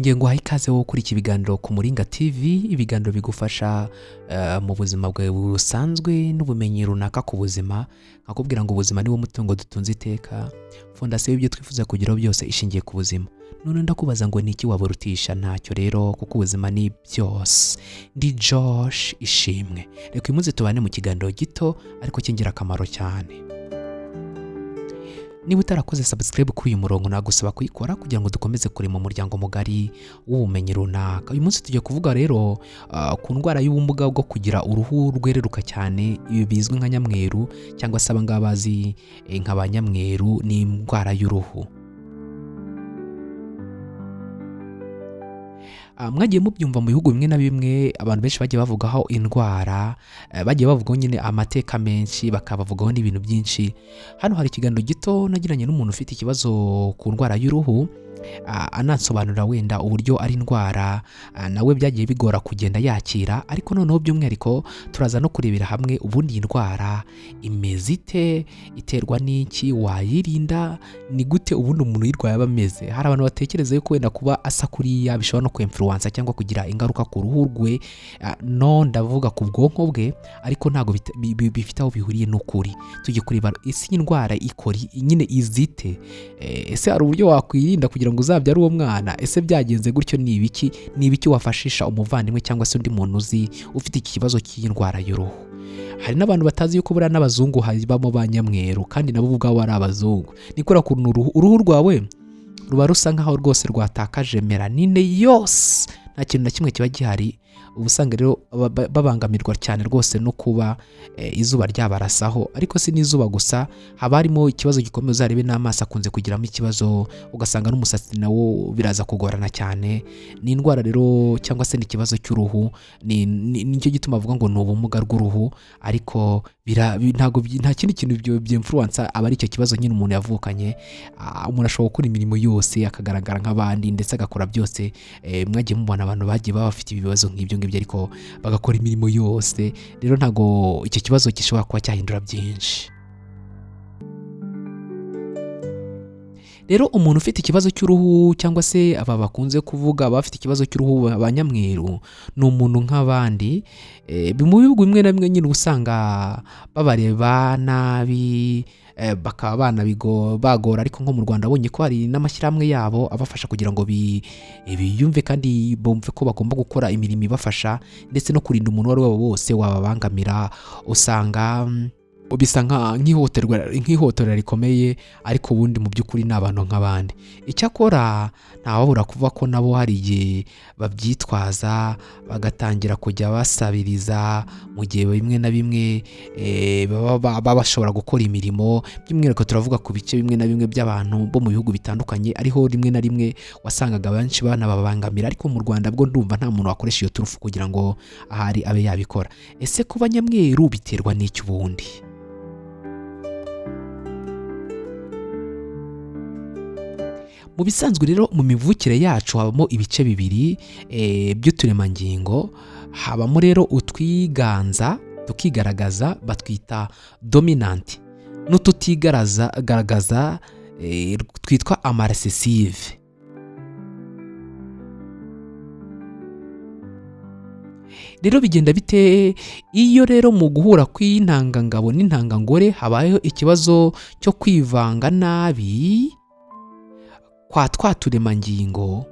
Nongeye nguhaye ikaze wowe kuri iki biganiro ku Muringa TV, ibiganiro bigufasha mu buzima bwawe busanzwe n'ubumenyi runaka ku buzima. Nkakubwira ngo ubuzima niwo mutungo dutunze iteka, fondasiyo y'ibyo twifuza kugeraho byose ishingiye ku buzima. None ndakubaza ngo ni iki waburutisha? Ntacyo rero, kuko ubuzima ni byose. Ndi Josh Ishimwe, reka uyu munsi tubane mu kiganiro gito ariko cy'ingirakamaro cyane. Niba utarakoze subscribe kuri uyu murongo, nagusaba kuyikora kugira ngo dukomeze kurema umuryango mugari w'ubumenyi runaka. Uyu munsi tugiye kuvuga rero ku ndwara y'ubumuga bwo kugira uruhu rwereruka cyane, ibi bizwi nka nyamweru, cyangwa se abangaba bazi nka ba nyamweru, ni indwara y'uruhu. Mwagiye mubyumva mu bihugu bimwe na bimwe, abantu benshi bagiye bavugaho indwara, bagiye bavugaho nyine amateka menshi, bakabavugaho n'ibintu byinshi. Hano hari ikiganiro gito nagiranye n'umuntu ufite ikibazo ku ndwara y'uruhu, anansobanurira wenda uburyo ari indwara nawe byagiye bigora kugenda yakira. Ariko noneho by'umwihariko turaza no kurebera hamwe ubundi iyi ndwara imeze ite, iterwa n'iki, wayirinda, ni gute ubundi umuntu uyirwaye aba ameze. Hari abantu batekereza yuko wenda kuba asa kuriya bishobora no kwemfuruwansa cyangwa kugira ingaruka ku ruhu rwe, no ndavuga ku bwonko bwe, ariko ntabwo bifite aho bihuriye n'ukuri. Tujye kureba ese iyi ndwara ikora nyine izite, ese hari uburyo wakwirinda kugira ngo uzabyare uwo mwana, ese byagenze gutyo ni ibiki, ni ibiki wafashisha umuvandimwe cyangwa se undi muntu uzi ufite iki kibazo cy'iyi ndwara y'uruhu. Hari n'abantu batazi yuko buriya n'abazungu habamo ba nyamweru, kandi nabo ubwabo ari abazungu. Ni kubera ukuntu uruhu rwawe ruba rusa nkaho rwose rwatakaje melanine yose, nta kintu na kimwe kiba gihari. Uba usanga rero babangamirwa cyane rwose no kuba izuba ryabarasaho. Ariko si n'izuba gusa, haba harimo ikibazo gikomeye. Uzarebe n'amaso akunze kugiramo ikibazo, ugasanga n'umusatsi nawo biraza kugorana cyane. Ni indwara rero cyangwa se ni ikibazo cy'uruhu, nicyo gituma bavuga ngo ni ubumuga bw'uruhu. Ariko ntabwo nta kindi kintu byemfuruwansa, aba ari icyo kibazo nyine umuntu yavukanye. Umuntu ashobora gukora imirimo yose akagaragara nk'abandi, ndetse agakora byose. Mwagiye mubona abantu bagiye baba bafite ibibazo nk'ibyo ngibyo, ariko bagakora imirimo yose. Rero ntabwo icyo kibazo gishobora kuba cyahindura byinshi. Rero umuntu ufite ikibazo cy'uruhu, cyangwa se aba bakunze kuvuga abafite ikibazo cy'uruhu ba nyamweru, ni umuntu nk'abandi. Mu bihugu bimwe na bimwe nyine uba usanga babareba nabi, bakaba bagora. Ariko nko mu Rwanda abonye ko hari n'amashyirahamwe yabo abafasha kugira ngo biyumve kandi bumve ko bagomba gukora imirimo ibafasha, ndetse no kurinda umuntu uwo ari we wose wababangamira. Usanga bisa nk'ihohoterwa rikomeye, ariko ubundi mu by'ukuri ni abantu nk'abandi. Icyakora ntawabura kuvuga ko nabo hari igihe babyitwaza, bagatangira kujya basabiriza mu gihe bimwe na bimwe baba bashobora gukora imirimo. By'umwihariko turavuga ku bice bimwe na bimwe by'abantu bo mu bihugu bitandukanye, ariho rimwe na rimwe wasangaga benshi banababangamira. Ariko mu Rwanda bwo ndumva nta muntu wakoresha iyo turufu kugira ngo ahari abe yabikora. Ese kuba nyamweru biterwa n'iki ubundi? Mu bisanzwe rero mu mivukire yacu habamo ibice bibiri by'uturemangingo. Habamo rero utwiganza tukigaragaza, batwita dominant, n'ututigaragaza twitwa amarecessive. Rero bigenda bite? Iyo rero mu guhura kw'intangangabo n'intangangore habayeho ikibazo cyo kwivanga nabi kwa twa turemangingo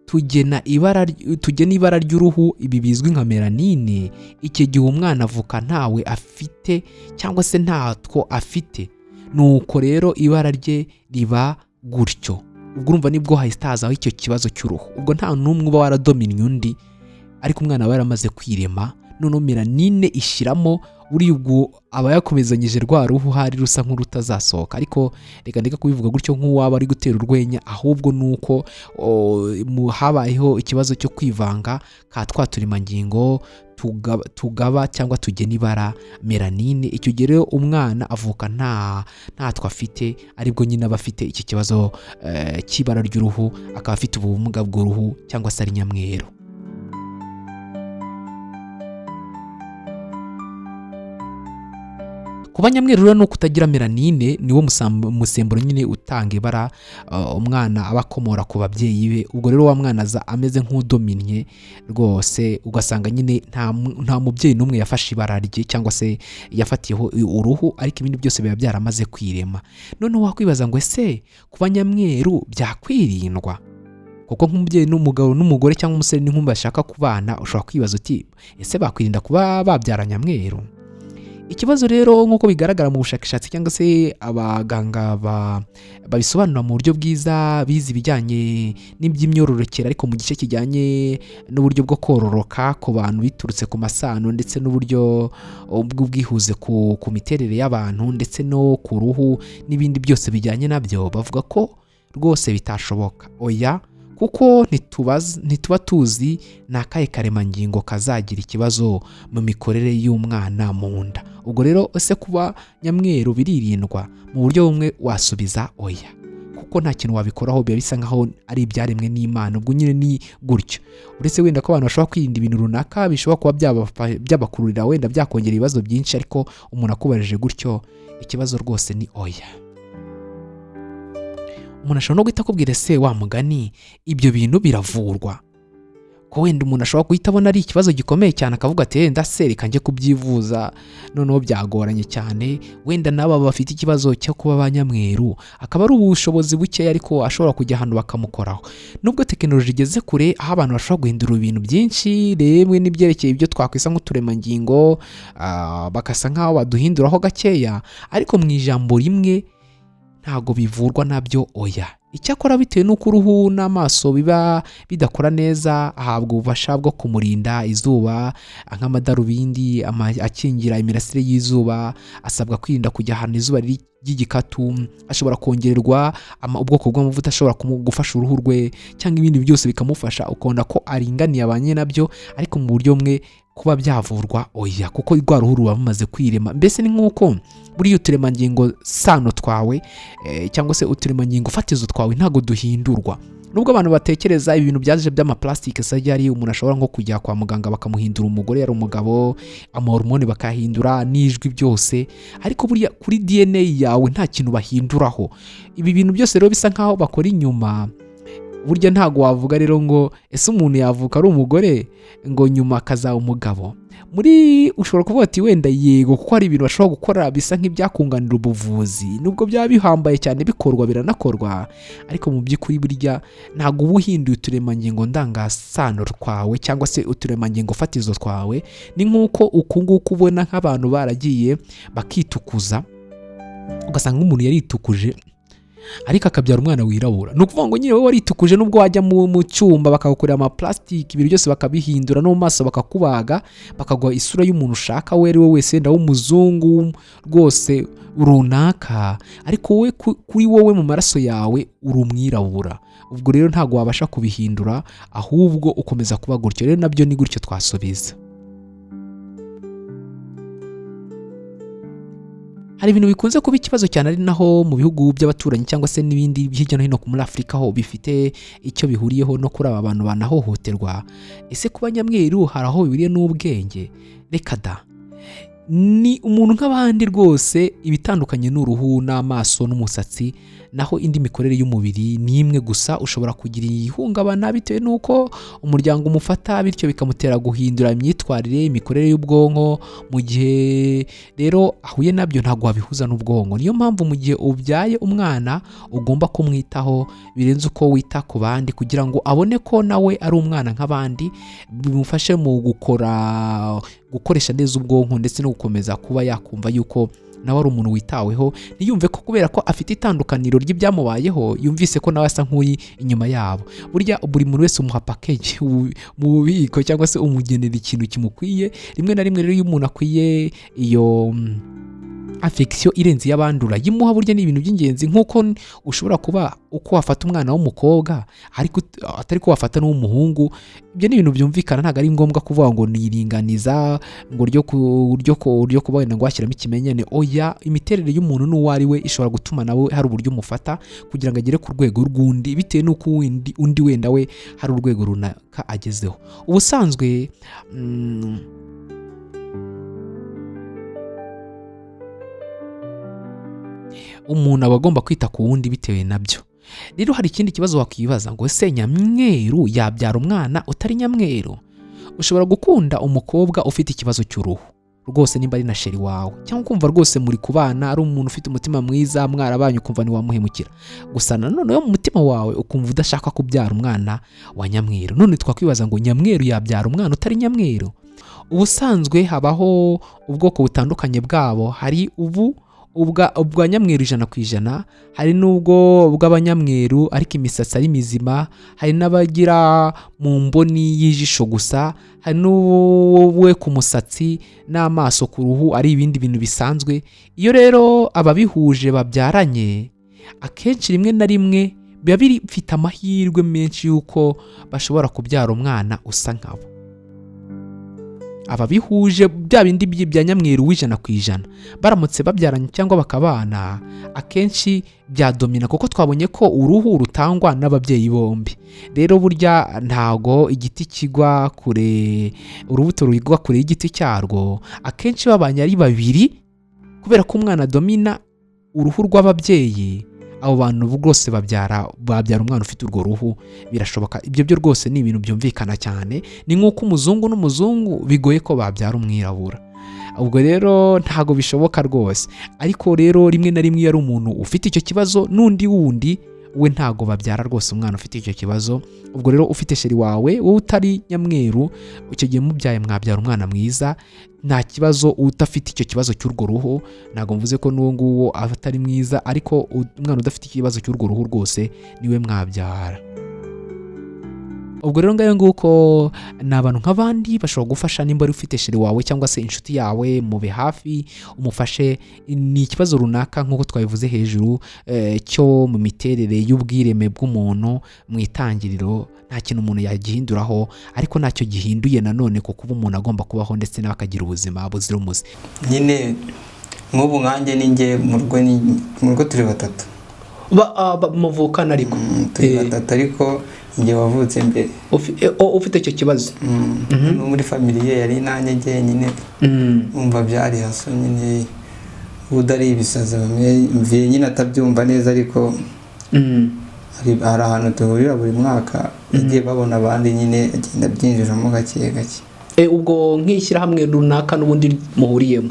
tugena ibara ry'uruhu, ibi bizwi nka melanine, icyo gihe umwana avuka ntawe afite cyangwa se ntatwo afite. Nuko rero ibara rye riba gutyo. Ubwo urumva nibwo hahita hazaho icyo kibazo cy'uruhu. Ubwo nta n'umwe uba waradominnye undi, ariko umwana aba yaramaze kwirema. Noneho melanine ishyiramo, buriya ubwo aba yakomezanyije rwa ruhu hari rusa nk'urutazasohoka. Ariko reka ndeka kubivuga gutyo nk'uwaba ari gutera urwenya, ahubwo ni uko habayeho ikibazo cyo kwivanga ka twa turemangingo tugaba cyangwa tugena ibara melanine. Icyo gihe rero umwana avuka ntatwo afite, aribwo nyine aba afite iki kibazo cy'ibara ry'uruhu, akaba afite ubumuga bw'uruhu cyangwa se ari nyamweru. Kuba nyamweru rero ni uko utagira melanine, niwo musemburo nyine utanga ibara umwana aba akomora ku babyeyi be. Ubwo rero wa mwana aza ameze nk'udominnye rwose, ugasanga nyine nta mubyeyi n'umwe yafashe ibara rye cyangwa se yafatiyeho uruhu, ariko ibindi byose biba byaramaze kwirema. Noneho wakwibaza ngo ese kuba nyamweru byakwirindwa? Kuko nk'umubyeyi n'umugabo n'umugore cyangwa umusore n'inkumi bashaka kubana, ushobora kwibaza uti ese bakwirinda kuba babyara nyamweru? Ikibazo rero, nk'uko bigaragara mu bushakashatsi cyangwa se abaganga babisobanura mu buryo bwiza, bize ibijyanye n'iby'imyororokere, ariko mu gice kijyanye n'uburyo bwo kororoka ku bantu biturutse ku masano, ndetse n'uburyo bw'ubwihuze ku miterere y'abantu, ndetse no ku ruhu n'ibindi byose bijyanye nabyo, bavuga ko rwose bitashoboka. Oya, kuko ntituba tuzi ni akahe karemangingo kazagira ikibazo mu mikorere y'umwana mu nda. Ubwo rero ese kuba nyamweru biririndwa? Mu buryo bumwe wasubiza oya, kuko nta kintu wabikoraho, biba bisa nkaho ari ibyaremwe n'Imana. Ubwo nyine ni gutyo, uretse wenda ko abantu bashobora kwirinda ibintu runaka bishobora kuba byabakururira, wenda byakongera ibibazo byinshi. Ariko umuntu akubajije gutyo, ikibazo rwose ni oya. Umuntu ashobora no guhita akubwira: ese wa mugani ibyo bintu biravurwa? Ko wenda umuntu ashobora guhita abona ari ikibazo gikomeye cyane, akavuga ati wenda se reka njye kubyivuza, noneho byagoranye cyane. Wenda n'aba bafite ikibazo cyo kuba abanyamweru akaba ari ubushobozi bukeya, ariko ashobora kujya ahantu bakamukoraho. Nubwo tekinoloji igeze kure, aho abantu bashobora guhindura ibintu byinshi, rimwe n'ibyerekeye ibyo twakwisa nk'uturemangingo, bagasa nk'aho baduhinduraho gakeya, ariko mu ijambo rimwe ntabwo bivurwa nabyo, oya. Icyakora bitewe n'uko uruhu n'amaso biba bidakora neza, ahabwa ubufasha bwo kumurinda izuba nk'amadarubindi akingira imirasire y'izuba, asabwa kwirinda kujya ahantu izuba riri ry'igikatu, ashobora kongererwa ubwoko bw'amavuta ashobora gufasha uruhu rwe, cyangwa ibindi byose bikamufasha, ukabona ko aringaniye abanye nabyo. Ariko mu buryo bumwe kuba byavurwa, oya, kuko rwa ruhu ruba rumaze kwirema. Mbese ni nk'uko buriya uturemangingo sano twawe, cyangwa se uturemangingo fatizo twawe ntabwo duhindurwa. Nubwo abantu batekereza ibintu byaje by'amaplastike surgery, umuntu ashobora nko kujya kwa muganga bakamuhindura umugore yari umugabo, amahormone bakahindura n'ijwi byose, ariko buriya kuri DNA yawe nta kintu bahinduraho. Ibi bintu byose rero bisa nkaho bakora inyuma, burya ntabwo wavuga rero ngo ese umuntu yavuka ari umugore ngo nyuma akazaba umugabo. Muri ushobora kuvuga ati wenda yego, kuko hari ibintu bashobora gukora bisa nk'ibyakunganira ubuvuzi, nubwo byaba bihambaye cyane, bikorwa, biranakorwa, ariko mu by'ukuri burya ntabwo uba uhinduye uturemangingo ndangasano twawe cyangwa se uturemangingo fatizo twawe. Ni nk'uko uku nguku ubona nk'abantu baragiye bakitukuza, ugasanga nk'umuntu yaritukuje ariko akabyara umwana wirabura. Ni ukuvuga ngo nyine wowe waritukuje, nubwo wajya mu cyumba bakagukorera amaplastike, ibintu byose bakabihindura, no mu maso bakakubaga, bakaguha isura y'umuntu ushaka we ari we wese, wenda w'umuzungu rwose runaka, ariko wowe kuri wowe mu maraso yawe uri umwirabura. Ubwo rero ntabwo wabasha kubihindura, ahubwo ukomeza kuba gutyo. Rero nabyo ni gutyo twasubiza. Hari ibintu bikunze kuba ikibazo cyane, ari naho mu bihugu by'abaturanyi cyangwa se n'ibindi hirya no hino muri Afurika, ho bifite icyo bihuriyeho no kuri aba bantu banahohoterwa. Ese kuba nyamweru hari aho bihuriye n'ubwenge? Reka da, ni umuntu nk'abandi rwose. Ibitandukanye ni uruhu n'amaso n'umusatsi, naho indi mikorere y'umubiri ni imwe. Gusa ushobora kugira ihungabana bitewe n'uko umuryango umufata, bityo bikamutera guhindura imyitwarire, imikorere y'ubwonko. Mu gihe rero ahuye nabyo, ntabwo wabihuza n'ubwonko. Niyo mpamvu mu gihe ubyaye umwana ugomba kumwitaho birenze uko wita ku bandi, kugira ngo abone ko nawe ari umwana nk'abandi, bimufashe mu gukoresha neza ubwonko, ndetse no gukomeza kuba yakumva yuko nawe ari umuntu witaweho, ntiyumve ko kubera ko afite itandukaniro ry'ibyamubayeho yumvise ko nawe asa nk'uri inyuma yabo. Burya buri muntu wese umuha package mu bubiko cyangwa se umugenera ikintu kimukwiye. Rimwe na rimwe rero iyo umuntu akwiye iyo affection irenze iy'abandura yimuha, burya ni ibintu by'ingenzi. Nk'uko ushobora kuba uko wafata umwana w'umukobwa ariko atari ko wafata n'uw'umuhungu, ibyo ni ibintu byumvikana. Ntabwo ari ngombwa kuvuga ngo ni iringaniza ngo ryo kuba wenda ngo washyiramo ikimenyane. Oya, imiterere y'umuntu n'uwo ari we ishobora gutuma nawe hari uburyo umufata kugira ngo agere ku rwego rw'undi, bitewe n'uko undi wenda we hari urwego runaka agezeho ubusanzwe. Umuntu aba agomba kwita ku wundi bitewe nabyo. Rero hari ikindi kibazo wakwibaza ngo: ese nyamweru yabyara umwana utari nyamweru? Ushobora gukunda umukobwa ufite ikibazo cy'uruhu rwose, nimba ari na chéri wawe, cyangwa ukumva rwose muri kubana ari umuntu ufite umutima mwiza, mwarabanye ukumva ntiwamuhemukira. Gusa nanone mu mutima wawe ukumva udashaka kubyara umwana wa nyamweru. None twakwibaza ngo: nyamweru yabyara umwana utari nyamweru? Ubusanzwe habaho ubwoko butandukanye bwabo. Hari ubu ubwa nyamweru 100%, hari n'ubwo bw'abanyamweru ariko imisatsi ari mizima, hari n'abagira mu mboni y'ijisho gusa, hari n'uwe ku musatsi n'amaso, ku ruhu ari ibindi bintu bisanzwe. Iyo rero ababihuje babyaranye, akenshi rimwe na rimwe biba bifite amahirwe menshi y'uko bashobora kubyara umwana usa nkabo. Ababihuje, bya bindi bya nyamweru w'100%, baramutse babyaranye cyangwa bakabana, akenshi byadomina, kuko twabonye ko uruhu rutangwa n'ababyeyi bombi. Rero burya ntago igiti kigwa kure, urubuto rugwa kure y'igiti cyarwo. Akenshi babanye ari babiri, kubera ko umwana adomina uruhu rw'ababyeyi, abo bantu rwose babyara umwana ufite urwo ruhu, birashoboka. Ibyo byo rwose ni ibintu byumvikana cyane. Ni nk'uko umuzungu n'umuzungu bigoye ko babyara umwirabura. Ubwo rero ntabwo bishoboka rwose. Ariko rero rimwe na rimwe iyo ari umuntu ufite icyo kibazo n'undi wundi, we ntabwo babyara rwose umwana ufite icyo kibazo. Ubwo rero ufite chéri wawe wowe utari nyamweru, icyo gihe mubyaye mwabyara umwana mwiza, nta kibazo. Udafite icyo kibazo cy'urwo ruhu, ntabwo mvuze ko n'uwo nguwo aba atari mwiza, ariko umwana udafite ikibazo cy'urwo ruhu rwose niwe mwabyara. Ubwo rero ngayo nguko, ni abantu nk'abandi bashobora gufasha. Nimba uri ufite chéri wawe cyangwa se inshuti yawe, mube hafi umufashe. Ni ikibazo runaka nk'uko twabivuze hejuru, cyo mu miterere y'ubwireme bw'umuntu mu itangiriro. Nta kintu umuntu yagihinduraho, ariko ntacyo gihinduye nanone ku kuba umuntu agomba kubaho ndetse nawe akagira ubuzima buzira umuze. Nyine nk'ubu nkanjye ninjye mu rugo, mu rugo turi batatu. Muvukana ariko? Turi batatu, ariko njye wavutse mbere. Ufite icyo kibazo? No muri famille yari nanjye njyenyine. Umva, byari haso nyine, ubu ari ibisazi mviye nyine atabyumva neza, ariko hari ahantu duhurira buri mwaka, yagiye babona abandi nyine, agenda abyinjiramo gake gake. Ubwo nk'ishyirahamwe runaka n'ubundi muhuriyemo.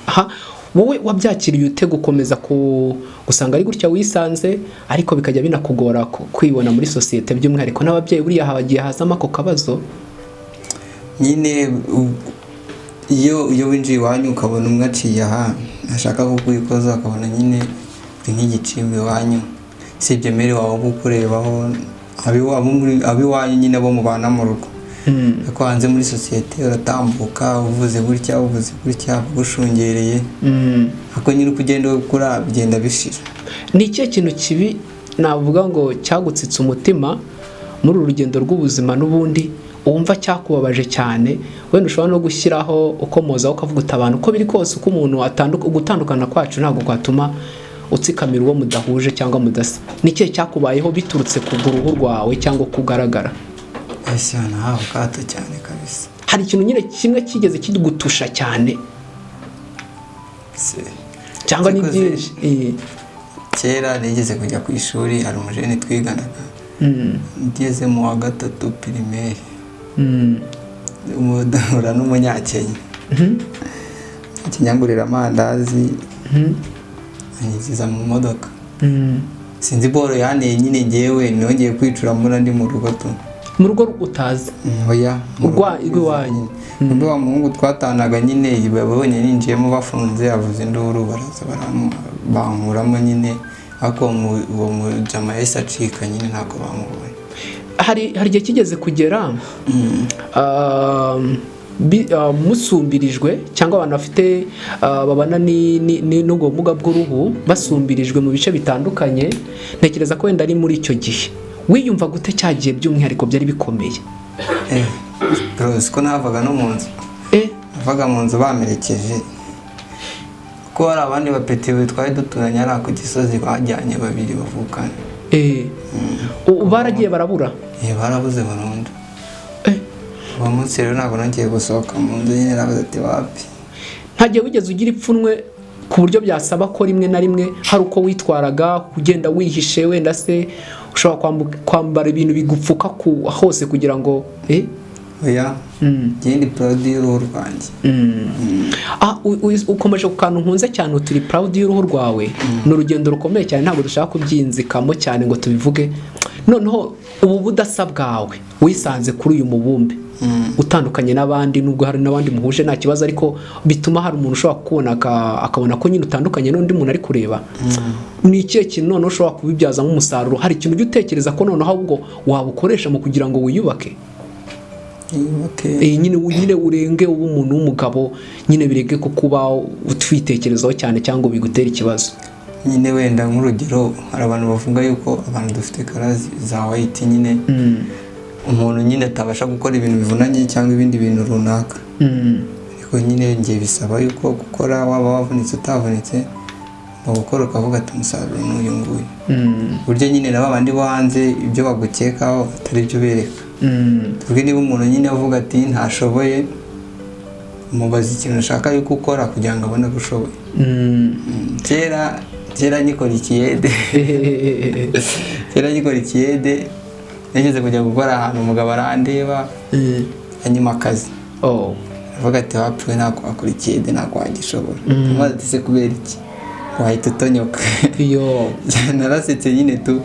Aha wowe wabyakiriye ute, gukomeza ku gusanga ari gutya wisanze, ariko bikajya binakugora kwibona muri sosiyete, by'umwihariko n'ababyeyi? Buriya hagiye hazamo ako kabazo. Nyine iyo winjiye iwanyu ukabona umwe aciye aha ashaka kukwikoza, akabona nyine uri nk'igicibwa iwanyu, usibye mère wawe uba ukurebaho, ab'iwanyu nyine bo mubana mu rugo. Ariko hanze muri sosiyete uratambuka uvuze gutya, uvuze gutya, bagushungereye. Ariko nyine uko ugenda ukura bigenda bishira. Ni ikihe kintu kibi navuga ngo cyagutsitse umutima muri uru rugendo rw'ubuzima, n'ubundi wumva cyakubabaje cyane, wenda ushobora no gushyiraho ukomozaho ukavuga uti: abantu uko biri kose, uko umuntu ugutandukana kwacu ntabwo kwatuma utsikamira uwo mudahuje cyangwa mudasa? Ni ikihe cyakubayeho biturutse ku ruhu rwawe cyangwa uko ugaragara? Ese nahawe akato cyane kabisa. Hari ikintu nyine kimwe kigeze kigutusha cyane? Cyangwa ni Cyakoze. byinshi? Kera nigeze kujya ku ishuri, hari umujene twiganaga, ngeze mu wa gatatu primaire, duhura n'umunyakenya, akinyangurira amandazi, anyinjiza mu modoka. Sinzi boro yanteye nyine, ngewe nongeye kwicura mbona ndi mu rugo tu. Mu rugo utazi? Oya, mu rugo. Rw'iwanyu. Nyine wa muhungu twatanaga nyine babonye ninjiyemo bafunze, avuza induru, baraza bankuramo nyine. Ariko uwo mujama yahise acika nyine, ntabwo bamubonye. Hari igihe kigeze kugera musumbirijwe, cyangwa abantu bafite babana n'ubwo bumuga bw'uruhu basumbirijwe mu bice bitandukanye? Ntekereza ko wenda ari muri icyo gihe. Wiyumva gute cya gihe, by'umwihariko byari bikomeye? Bro, siko navaga no mu nzu. Navaga mu nzu bamerekeje, kuko hari abandi bapeti twari duturanye hariya ku Gisozi bajyanye babiri bavukana. Baragiye barabura? Barabuze burundu. Uwo munsi rero ntabwo nongeye gusohoka mu nzu nyine, nabuze ati wapi. Nta gihe wigeze ugira ipfunwe? Ku buryo byasaba ko rimwe na rimwe hari uko witwaraga, ugenda wihishe, wenda se ushobora kwambara ibintu bigupfuka ku hose kugira ngo Oya, njye ndi proud y'uruhu rwanjye. Ah, ukomeje ku kantu nkunze cyane, uturi proud y'uruhu rwawe. Ni urugendo rukomeye cyane, ntabwo dushaka kubyinzikamo cyane ngo tubivuge. Noneho ubu budasa bwawe wisanze kuri uyu mubumbe utandukanye n'abandi, nubwo hari n'abandi muhuje nta kibazo, ariko bituma hari umuntu ushobora kukubona akabona ko nyine utandukanye n'undi muntu ari kureba. Ni ikihe kintu noneho ushobora kubibyazamo umusaruro? Hari ikintu ujya utekereza ko noneho ahubwo wabukoresha mu kugira ngo wiyubake? Yubake? Nyine urenge ube umuntu w'umugabo, nyine birege ko kuba utwitekerezaho cyane cyangwa bigutere ikibazo. Nyine wenda nk'urugero, hari abantu bavuga yuko abantu dufite color za white nyine, umuntu nyine atabasha gukora ibintu bivunanye cyangwa ibindi bintu runaka, ariko nyine njye bisaba yuko gukora, waba wavunitse utavunitse, mu gukora ukavuga ati umusaruro ni uyu nguyu, uburyo nyine na babandi bo hanze ibyo bagukekaho atari byo bereka. Tuvuge niba umuntu nyine avuga ati ntashoboye, umubaza ikintu ushaka yuko ukora kugira ngo abone ko ushoboye. Kera nkikora ikiyede, nigeze kujya gukora ahantu, umugabo arandeba anyima akazi. Oh. Avuga ati wapfuye, ntabwo wakora ikiyede, ntabwo wagishobora. Amaze ati se kubera iki? Wahita utonyoka. Yo. Narasetse nyine tu.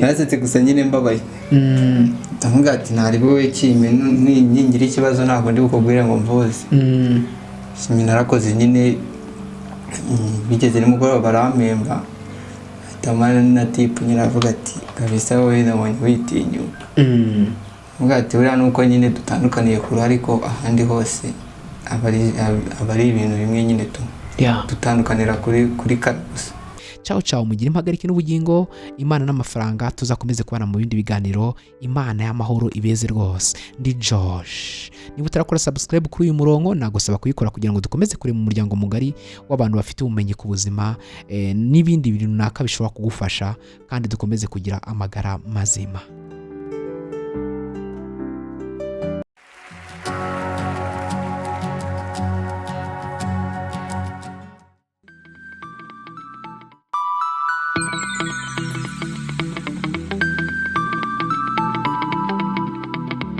Narasetse gusa nyine mbabaye. Ndavuga ati ntari wowe kime, ningira ikibazo ntabwo ndi bukubwire ngo mvuze. Narakoze nyine, bigeze nimugoroba barampemba, ahita ampa na tip nyine, aravuga ati kabisa wowe nabonye witinyuka. Avuga ati buriya nuko nyine dutandukaniye kure, ariko ahandi hose aba ari ibintu bimwe nyine tu, dutandukanira kuri color gusa. Ciao ciao, mugire impagarike n'ubugingo, Imana n'amafaranga. Tuzakomeze kubana mu bindi biganiro. Imana y'amahoro ibeze rwose. Ndi Josh. Niba utarakora subscribe kuri uyu murongo, nagusaba kuyikora kugira ngo dukomeze kureba umuryango mugari w'abantu bafite ubumenyi ku buzima n'ibindi bintu runaka bishobora kugufasha, kandi dukomeze kugira amagara mazima.